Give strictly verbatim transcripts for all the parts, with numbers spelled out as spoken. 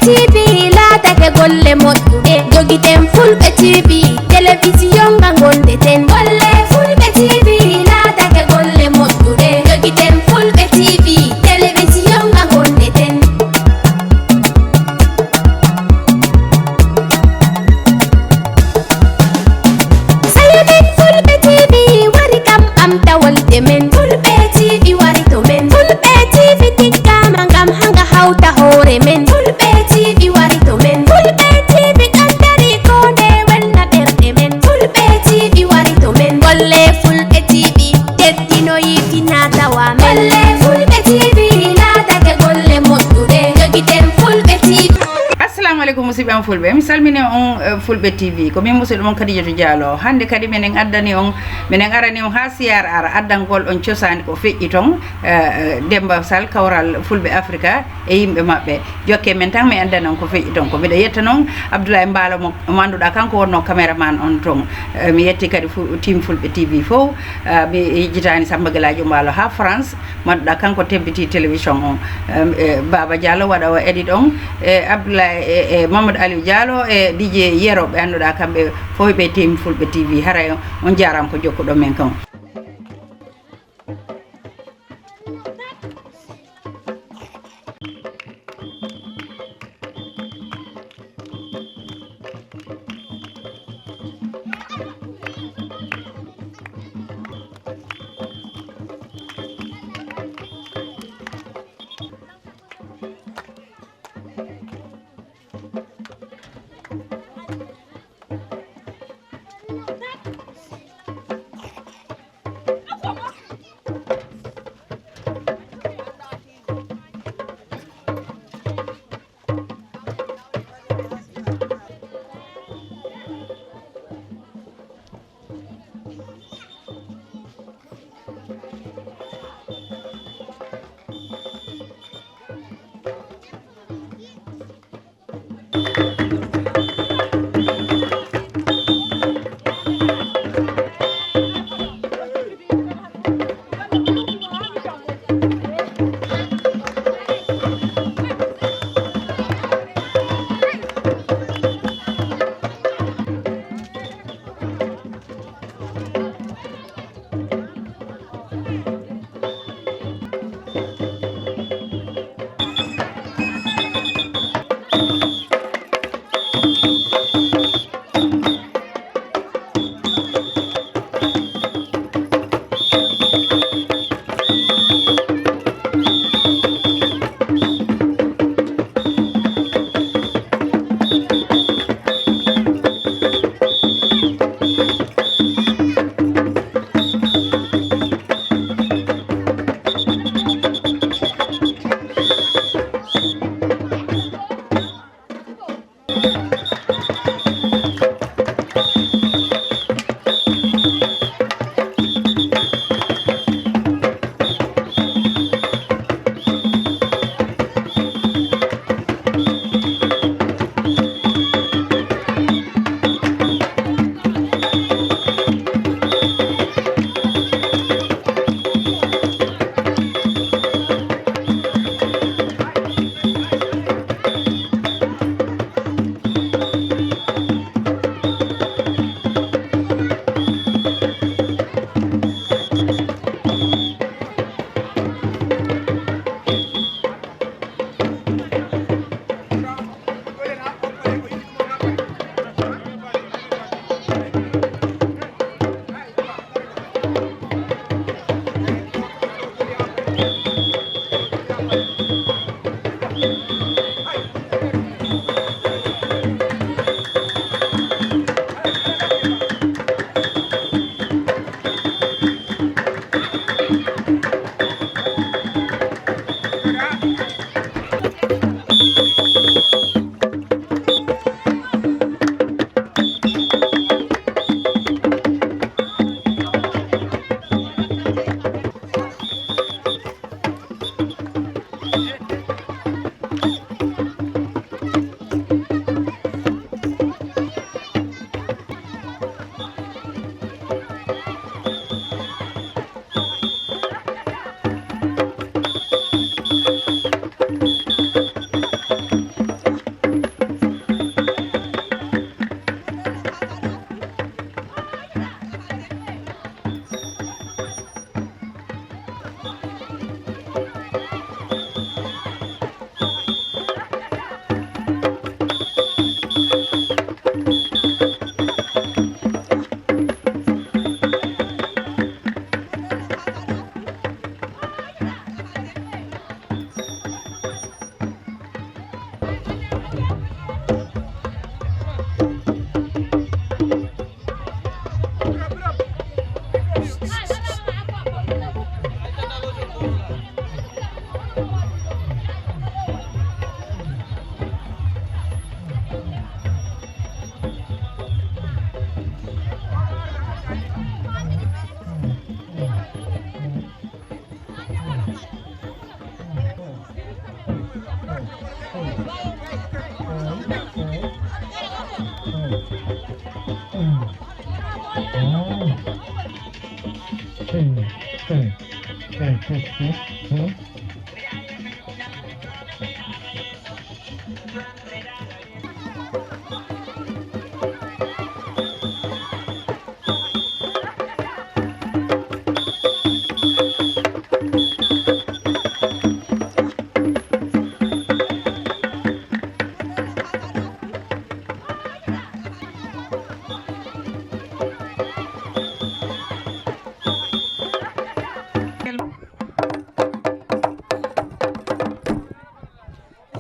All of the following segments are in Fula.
T V laatake golle moƴƴuɗe, jogiten Fulɓe T V, telewisiyon nga ngonɗeten. Golle Fulɓe T V laatake golle moƴƴuɗe, jogiten Fulɓe T V, telewisiyon nga ngonɗeten. Sayo men Fulɓe T V wari kam ɓamta wolde men. Fulɓe T V wari to men. Fulɓe T V tiggama ngam hanga hawta hoore men. Fulɓe T V wari to men. Fulɓe T V ɗon dari ko nde welna ɓerɗe men. Fulɓe T V wari to men. Golle Fulɓe T V teddinoyi fina tawa men. Golle Fulɓe T V laatake golle moƴƴuɗe. Jogiten Fulɓe T V. Assalamu aleykum, musidɓe am Fulɓe. Mi salmini on, eh, Fulɓe T V. Ko min musidɗo mon Khadijatou Diallo. Hannde kadi minen addani on, minen arani on haa C R R, addangol on cosaan ko feƴƴi ton, eh, eh, Demba Sall, Kawral Fulɓe Afrika e yimɓe maɓɓe. Jokke men tan mi addana on ko feƴƴi ton. Ko miɗo yetta noon Abdoulaye Mbaalo mo, mo annduɗaa kanko wonno caméraman on ton. Eh, mi yetti kadi fu-, team Fulɓe T V fof. Eh, mi yejjitaani Samba Galadio Mbaalo haa France. Mo annduɗaa kanko tebbiti télévision on. Em, e Baba Diallo waɗa o edit on. E Abdoulaye, e, e Mamadou Aliou Diallo, e D J Yero, ɓe annduɗaa kamɓe fof ɓe team Fulɓe T V. Haray on jaaraama ko jokkuɗon men kon.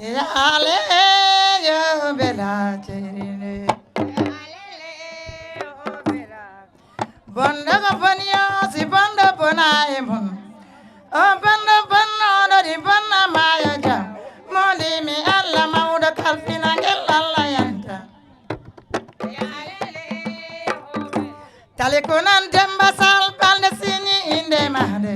Yaale yo bela cerine. Bonɗo ko boni o, si bonɗo bona e mon. O bonɗo bonnooɗo ɗi bonna maayo jam. Moolimi Allah mawɗo kalfinangel Allah yanta. Tali ko nan Demba Sall Balde sini innde maade.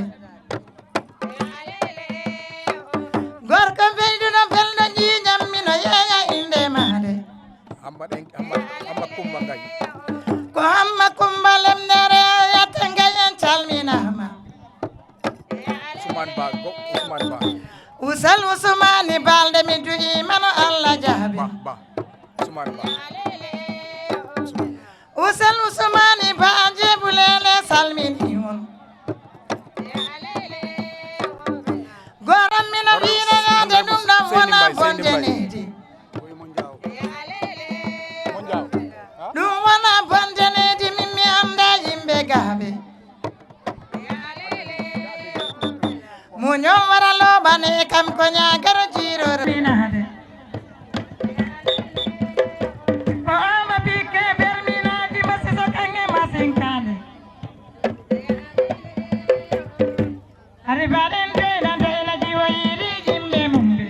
Gorko belɗuɗo belɗo ƴiiƴam mino yeeya innde maade. Amma ɗen, amma, amma Kumba Ngañ. Ko amma Kumba Lemnere yatta Ngañ en calminaama. Usman Ba, go, Usman Ba. Usal Usmani Balde mi du'i mano Allah jaabi. Ba, ba. Usman Ba. Usman. Usal Usmani Ba Jeebulele salmini on. Goram mina wiina yaade ɗum ɗam wona bonde neydi. Ɗum wona bonde neydi, min mi annda yimɓe gaaɓe. Muño wara looɓane kam ko ñaagaro jiirore. Minaade. Ko ama bikke berminaaji masiso kaŋŋe masinkaane. Ari baɗen deyna deyna jiwoyiri yimɓe mum ɓe.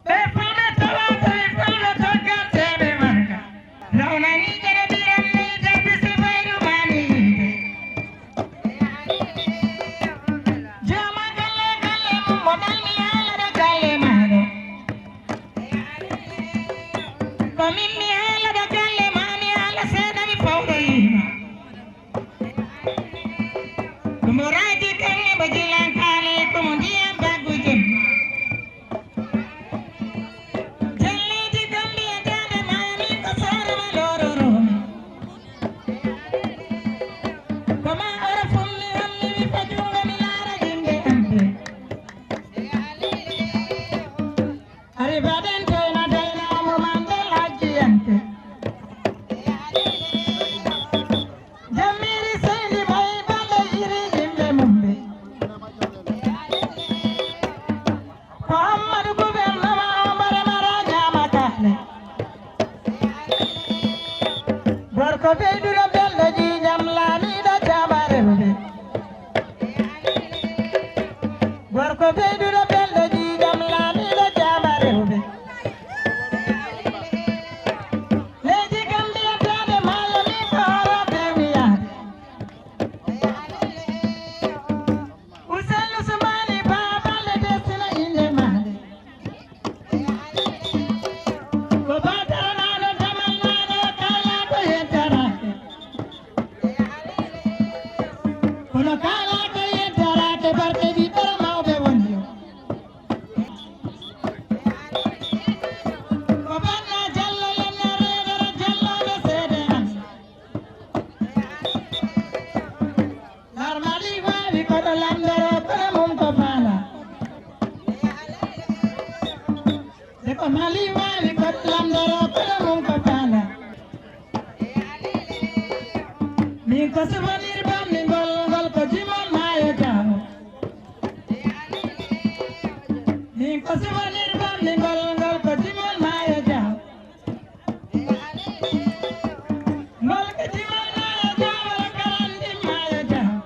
Ɓe fulɓe tawata e fulɓe tokkateɓe marga. Rawnani jere biran ni jabi si bayru mani yiide. Jama galle galle mum mo ɗalmi haalata galle maɗo. Ko min mi haalata galle ma mi haala seeɗa mi fawɗo yima. Ko mo raaji kaŋŋe mo jilan kaale ko mo ndiyam baggu jemma. Jalleeji Gambiya daande maayo min ko sooro ma loororoomi. Ko ma oro fummi hammi mi fa junngo mi laara yimɓe am ɓe. Ari baɗen teyna dayna mo mandel hajjiyante. Jammiri seydi mayi balle iri yimɓe mum ɓe. Ko Ammadu gouvernement o mbare mara ñaama kaale. Gorko ɓeyduɗo belɗo ƴiiƴam laamiiɗo jaamare rewɓe. Gorko ɓeyduɗo belɗo ƴiiƴam laamiiɗo jaamare rewɓe. Leydi Gambiya daande maayo min ko horo bermiyaade. Usel Usmani Ba Balde destina innde maade. Ko batara naɗo damal maɗo kala ko yettaraake. Kono kala ko yettaraake barke ɓiɓɓe mawɓe woni yo. Ko banna Jallo lenne reedere Jallo ɓe seede am. Lar Mali waawi koɗo lamndoro kono mum ko faala. De ko Mali waawi koɗo lamndoro kono mum ko faala. Min ko souvenir bammi ngol ngol ko jimol maayo jaawo. Min ko souvenir bammi ngol ngol ko jimol maayo jaawo. Ngol ko jimol maayo jaawo, karandi maayo jaawo.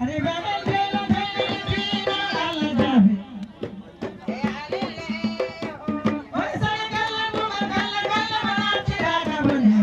Ari baɗen teyna teyna mi fiino Allah jaabi. Oy sara galle mum e galle galle mo naatiraaka boni.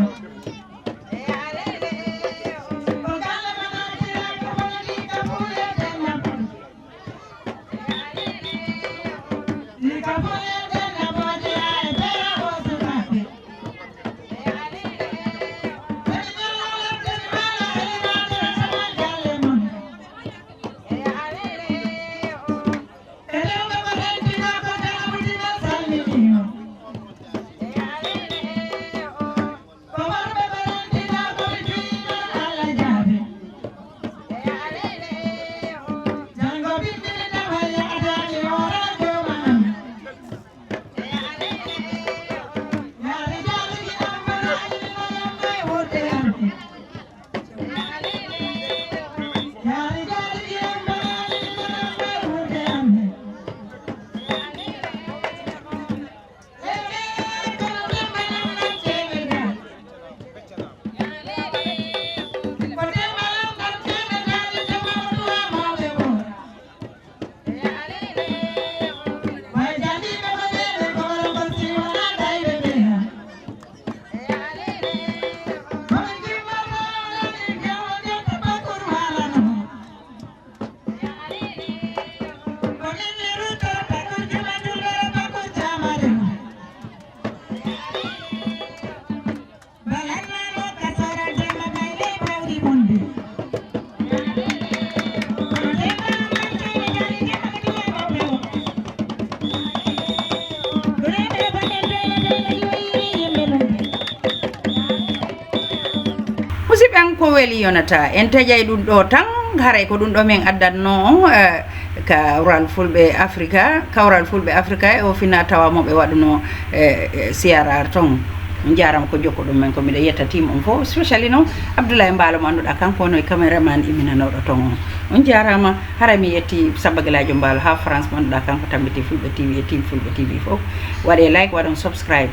Ko weli yonata, en taƴay ɗum ɗo tan, haray ko ɗum ɗo min addanno on, eh, ka Kawral Fulɓe Afrika, Kawral Fulɓe Afrika e o fina tawa mo ɓe waɗuno, eh, eh, C R R ton. On jaarama ko jokko ɗum men ko miɗo yetta team on fof, especially noon Abdoulaye Mbaalo mo annduɗaa kanko woni cameraman imminanooɗo ton on. On jaarama, haray mi yetti Sabba Gelaajo Mbaalo haa France mo annduɗaa kanko tambiti Fulɓe T V e team Fulɓe T V fof. Waɗe like, waɗon subscribe.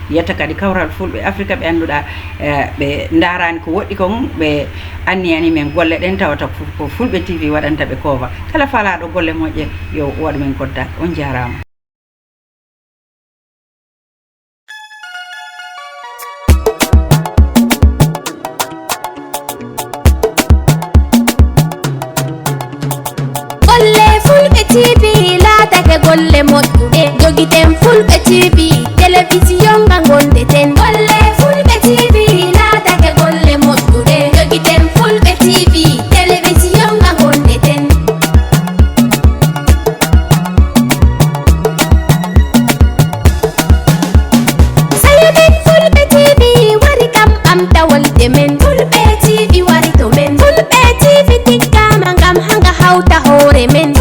Yetta kadi Kawral Fulɓe Afrika ɓe annduɗaa, eh, ɓe ndaarani ko woɗɗi kon, ɓe anniyani men golle ɗen tawata ko, ko Fulɓe T V waɗanta ɓe cover. Kala faalaaɗo golle moƴƴe yo waɗu men contact. On jaarama. Golle Fulɓe T V laatake golle moƴƴuɗe. Jogiten Fulɓe T V, telewisiyon nga ngonɗeten. Golle Fulɓe T V laatake golle moƴƴuɗe. Jogiten Fulɓe T V, telewisiyon nga ngonɗeten. Sayo men Fulɓe T V wari kam ɓamta wolde men. Fulɓe T V wari to men. Fulɓe T V tiggama ngam hanga hawta hoore men.